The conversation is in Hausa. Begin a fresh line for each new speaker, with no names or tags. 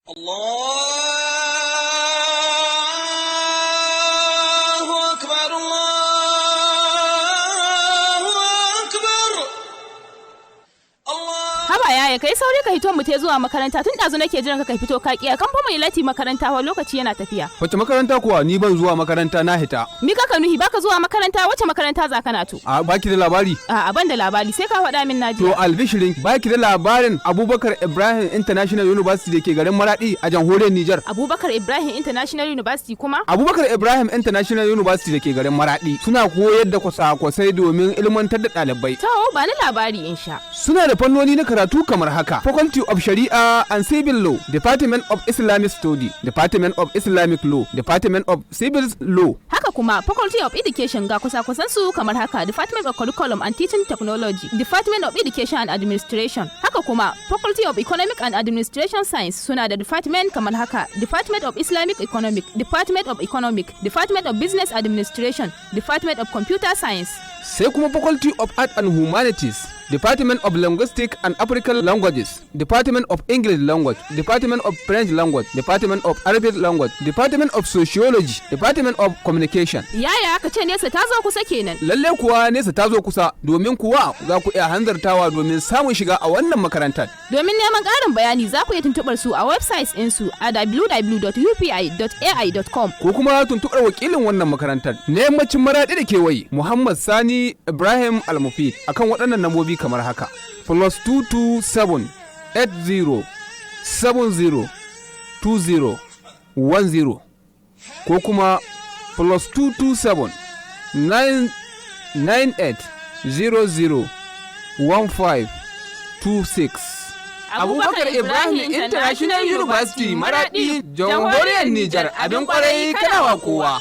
الله أكبر، الله أكبر، الله
Haba yaya, kai sauri ka hito mu te zuwa makaranta. Tun ɗazu nake jiran ka fito, ka kiya. Kan fa mu yi lati makaranta wa, lokaci yana tafiya.
Wace makaranta kuwa? Ni ban zuwa makaranta, na hita.
Mi kaka nuhi baka zuwa makaranta? Wace makaranta za kana to?
A baki da labari?
A'a, ban da labari, sai ka faɗa min naji.
To albishirin, baki da labarin Abubakar Ibrahim International University da ke garin Maradi a jamhuriyar Nijar?
Abubakar Ibrahim International University kuma?
Abubakar Ibrahim International University da ke garin Maradi suna koyar da kwasa-kwasai domin ilmantar da ɗalibai.
To ba ni labari in sha.
Suna da fannoni na karatu kamar haka: Faculty of Sharia and Civil Law, Department of Islamic Study, Department of Islamic Law, Department of Civil Law.
Haka kuma Faculty of Education, ga kusa-kusan su kamar haka: Department of Curriculum and Teaching Technology, Department of Education and Administration. Haka kuma Faculty of Economic and Administration Science suna da department kamar haka: Department of Islamic Economic, Department of Economic, Department of Business Administration, Department of Computer Science.
Sai kuma Faculty of Art and Humanities, Department of Linguistics and African Languages, Department of English Language, Department of French Language, Department of Arabic Language, Department of Sociology, Department of Communication.
Yaya, aka ce nesa ta zo kusa kenan.
Lalle kuwa nesa ta zo kusa, domin kuwa za ku iya hanzartawa domin samun shiga a wannan makarantar.
Domin neman ƙarin bayani, za ku iya tuntuɓar su a website ɗinsu a www.upi.ai.com.
Ko kuma tuntuɓar wakilin wannan makarantar na yammacin Maraɗi da kewaye, Muhammad Sani Ibrahim Almufid, akan waɗannan lambobi kamar haka: +227 80 70 20 10 ko kuma +227 9 98 00 15 26. Abubakar Ibrahim International University, Maradi, jamhuriyar Nijar, abin kwarai kanawa kowa.